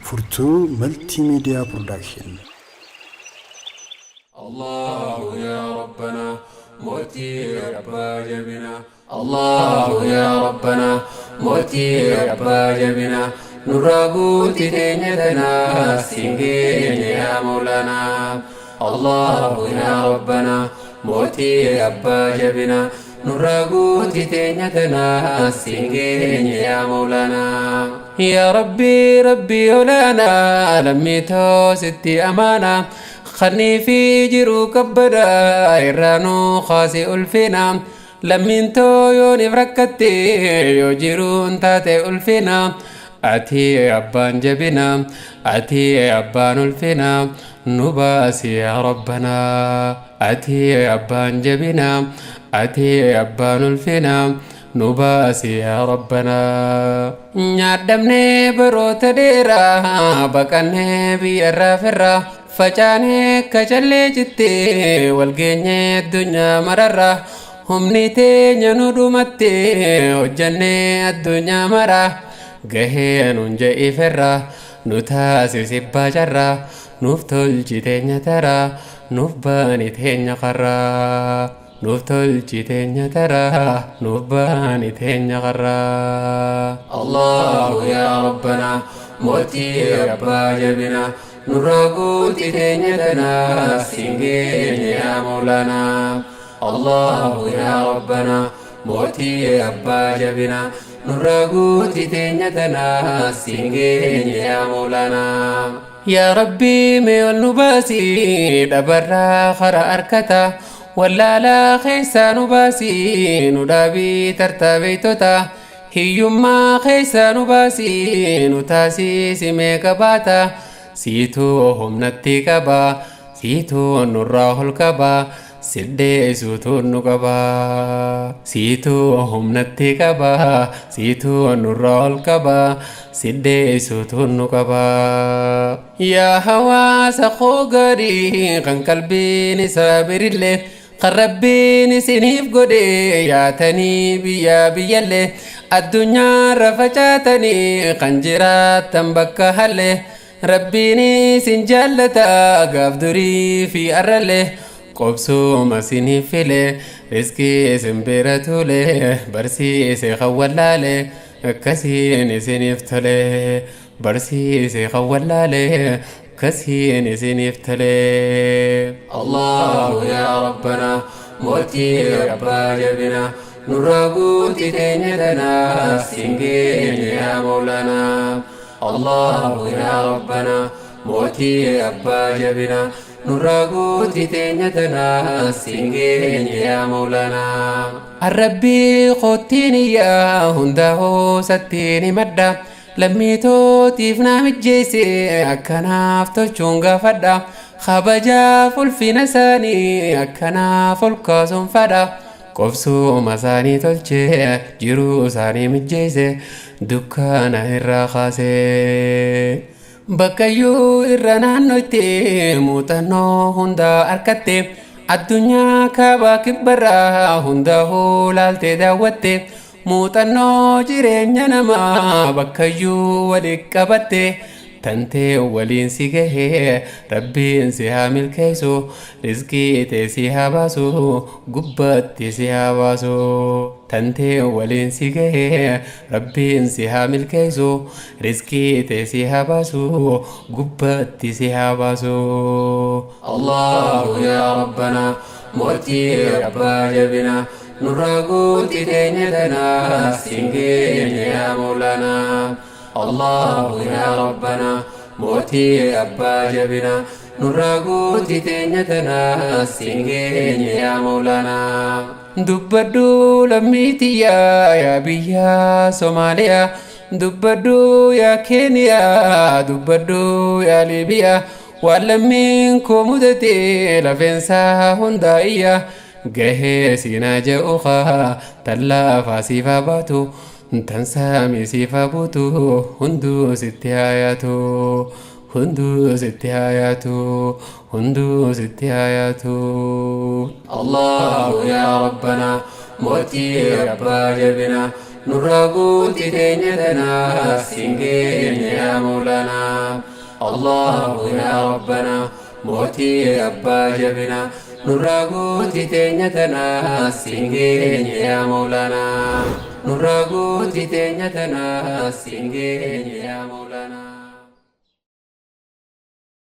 Furtuu Multimedia Production. الله يا ربنا موتي أبا جبنا الله يا ربنا موتي أبا جبنا نراغوتي تينيتنا سنجين يا مولانا الله يا ربنا موتي أبا جبنا نراغوتي تينيتنا سنجين يا مولانا يا ربي ربي مولانا لميتو ستي أمانة خلني في جرو كبدا إرانو خاسي ألفنا لمنتو يوني بركتي يو تاتي ألفنا أتي أبان جبنا أتي أبان ألفنا نباسي يا ربنا أتي أبان جبنا أتي أبان ألفنا نباسي يا ربنا نعدمني بروت ديرا بكني بيرا فرا facaanee kajallee jettee walgeenyee addunyaa mararra humni teenya nu dhumatte hojjannee addunyaa mara gahee nuun je'iferra nu taasisi baacarra nuuf tolchi teenya tara nuuf baani teenya qarra nuuf tolchi teenya tara nuuf baani teenya qarra. Allahu yaa Rabbana mootii abbaa jabina. نراغوتي تينيتنا سنجين يا مولانا الله يا ربنا موتي أبا جبنا نراغوتي تينيتنا سنجين يا مولانا يا ربي ميول نباسي دبرا خرا أركتا ولا لا خيسا نباسي ندابي ترتبيتوتا هيوما خيسا نباسي نتاسي سميك باتا siituu humnatti qaba siituu nurraa ol qaba siddeessuutu nu qaba siituu humnatti qaba siituu nurraa ol qaba siddeessuutu nu qaba. Yaa hawaasa koo gaarii kan qalbiin isaa birillee kan rabbiin isiniif godhe yaatanii biyyaa biyyallee addunyaarra facaatanii kan jiraattan bakka hallee. Rabbiin isin jaallata gaaf durii fi arralee qobsuma isiniif file riskii isin bira tule barsiise kan akkasiin isiniif tole barsiise kan akkasiin isiniif tole. Allahu yaa Rabbana mootii abbaa jabina nurraa guuti teenya tanaa siin yaa Mawlanaa. الله يا ربنا موتي أبا جبنا نراغوتي تينيتنا سنجين يا مولانا الربي قوتيني يا هنده ستيني مدى لميتو تيفنا مجيسي أكناف تلچونغا فدا خبجا فلفنا ساني أكناف الكاسم فدا qobsuma isaanii tolchee jiruu isaanii mijjeesse dukkaana irraa kaasee. Bakkayyuu irra naannotti muuxannoo hundaa argatte addunyaa kaabaa kibbarraa hunda laaltee daawwatte muuxannoo jireenya namaa bakkayyuu waliin qabatte. Tantee waliin si gahee rabbiin si haa milkeessu rizqii tee si haa baasu gubbaatti si haa baasu. Tantee waliin si gahee rabbiin si haa milkeessu rizqii tee si haa baasu gubbaatti si haa baasu. Allahu yaa Rabbana mootii abbaa jabina nurraa guuti teenya tanaa siin geenye yaa Mawlanaa. الله يا ربنا موتي أبا جبنا نراغوتي تينيتنا سنجين يا مولانا دبدو لميتي يا بيا سوماليا دبدو يا كينيا دبدو يا ليبيا ولمين كومودتي لفنسا هندايا gahee siinaa je'uukaa tallaafaa siifaa baatu tan saamii siifaa buutu hunduu sitti hayaatu hunduu sitti hayaatu hunduu sitti hayaatu. Allahu yaa Rabbana mootii abbaa jabina nurraa guuti teenya tanaa siin geenye yaa Mawlanaa. Allahu yaa Rabbanaa mootii abbaa jabinaa nurraa guuti teenya tanaa siin geenye yaa Mawlaanaa. Nurraa guuti teenya tanaa siin geenye yaa Mawlaanaa.